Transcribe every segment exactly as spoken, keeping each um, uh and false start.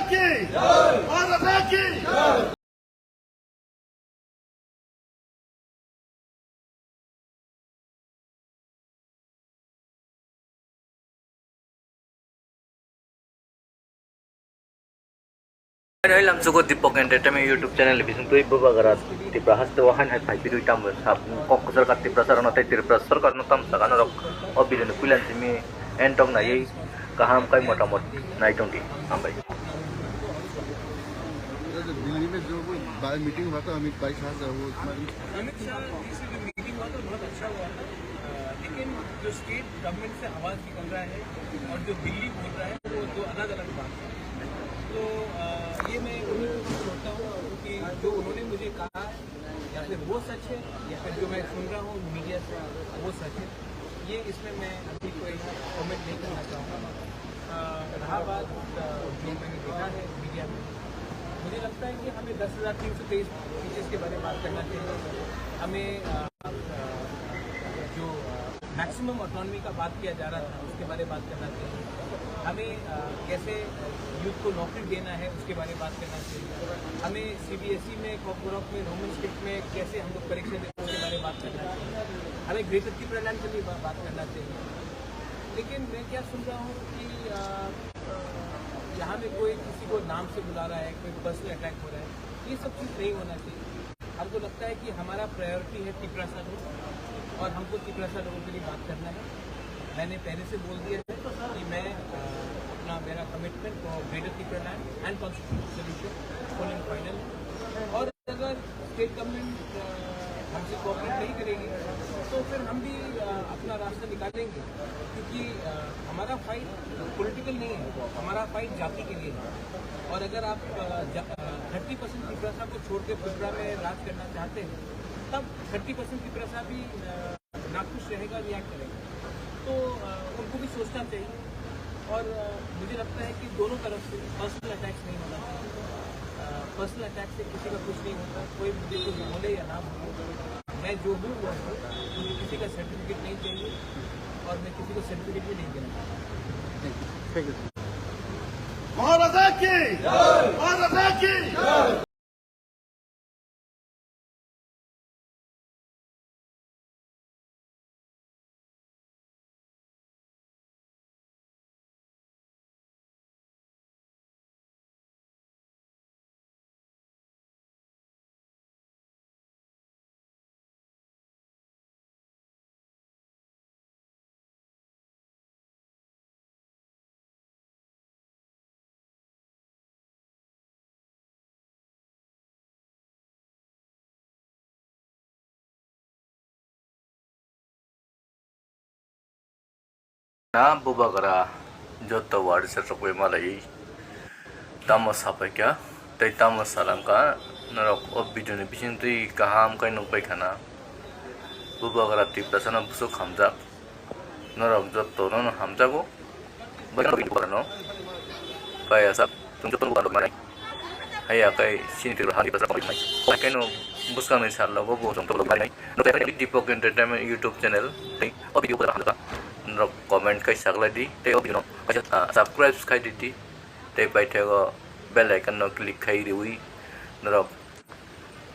की जय। भारत की जय। Hai lamsugo Deepak Entertainment YouTube channel bising twi Bubagra Tipra haste o hain hai phai phirwi tamo sab kok kwchar ka Tipra sarano tei Tipra sarkar no tam sakano rok o video ni puilan simi entok naiwi kaham kai motamot nai tongdi. Hambai. Delhi में जो वो मीटिंग हुआ था अमित भाई शाह से, वो अमित शाह जी से जो मीटिंग हुआ था, बहुत अच्छा हुआ था। अ, लेकिन जो स्टेट गवर्नमेंट से आवाज़ निकल रहा है और जो दिल्ली बोल रहा है, वो दो अलग-अलग बात है। तो, अ, ये मैं उन्हीं को समझता हूँ कि जो उन्होंने मुझे कहा है या फिर वो सच है या फिर जो मैं सुन रहा हूँ मीडिया से वो सच है, ये इसमें मैं अभी कोई कमेंट नहीं करना चाहूँगा। अ, रहा बात, अ, जो मैंने देखा है मीडिया में, मुझे लगता है कि हमें दस हज़ार तीन सौ तेईस केसेस के बारे में बात करना चाहिए। हमें, अ, अ, जो, अ, मैक्सिमम ऑटोनॉमी का बात किया जा रहा था, उसके बारे में बात करना चाहिए। हमें, अ, कैसे यूथ को नौकरी देना है, उसके बारे में बात करना चाहिए। हमें सीबीएसई में, कॉकबरॉक में, रोमन स्क्रिप्ट में कैसे हम लोग परीक्षा देते हैं, उसके बारे में बात करना चाहिए। हमें ग्रेटर तिप्रालैंड के लिए बा-, बात करना चाहिए। लेकिन मैं क्या सुन रहा हूँ कि, अ, अ, यहाँ में कोई किसी को नाम से बुला रहा है, कोई पर्सनल अटैक हो रहा है, ये सब चीज़ नहीं होना चाहिए। हमको लगता है कि हमारा प्रायोरिटी है तिपरासा लोग और हमको तिपरासा लोगों के लिए बात करना है। मैंने पहले से बोल दिया है कि मैं, अ, अपना, मेरा कमिटमेंट फॉर ग्रेटर तिपरालैंड and constitution solution full and final है। और अगर स्टेट गवर्नमेंट, अ, हमसे कोऑपरेट नहीं करेगी तो फिर हम भी, अ, अपना रास्ता निकालेंगे, क्योंकि, अ, हमारा फाइट पॉलिटिकल नहीं है, हमारा फाइट जाति के लिए है। और अगर आप, अ, जा-, अ, थर्टी परसेंट तिपरासा को छोड़ के तिपरा में राज करना चाहते हैं, तब थर्टी परसेंट तिपरासा भी, अ, नाखुश रहेगा, रिएक्ट करेगा। तो, अ, उनको भी सोचना चाहिए। और, अ, मुझे लगता है कि दोनों तरफ से पर्सनल अटैक्स नहीं होना चाहिए। अ, पर्सनल अटैक से किसी का कुछ नहीं होता, कोई मुझे कुछ बोले या ना बोले, मैं जो हूँ वो हूँ, मुझे किसी का सर्टिफिकेट नहीं चाहिए और मैं किसी को सर्टिफिकेट भी नहीं देना चाहता। Thank you. Thank you. महाराजा की जय। महाराजा की जय। Na bubagra joto warisa rok bai malai tamo sapaikha tei tamo salangkha norok o video ni bisingtwi kaham khe nukbaikha na bubagra Tiprasa no bwswk hamjak. Norok jotono no hamjago. Bai no bini borano. Bai asa tong jotono borok manai. Haiya kai sini tiro hari pasal koi mai. Kai no buskang ni sal logo bo tong tolo manai. No kai Deepak Entertainment YouTube channel. Tei o video ko hamjak. Norok comment kai saklai di. Tei o video no kaisa, ah, subscribe khai di di. Tei bai thego bell icon no click khai riwi. Norok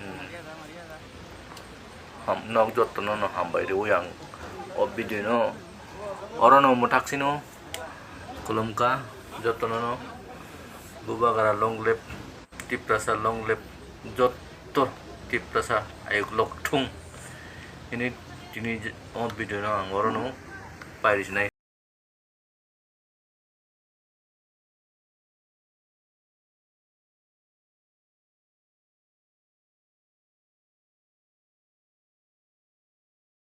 Hmm. Ham-, nok jotono no hambai riwi ang o video no. Oro no mwthak sino khulumkha jotono no. Bubagra long live, Tiprasa long live, joto Tiprasa ayuk lok thung. Ini tini je-, o video no ang oro no pairi sinai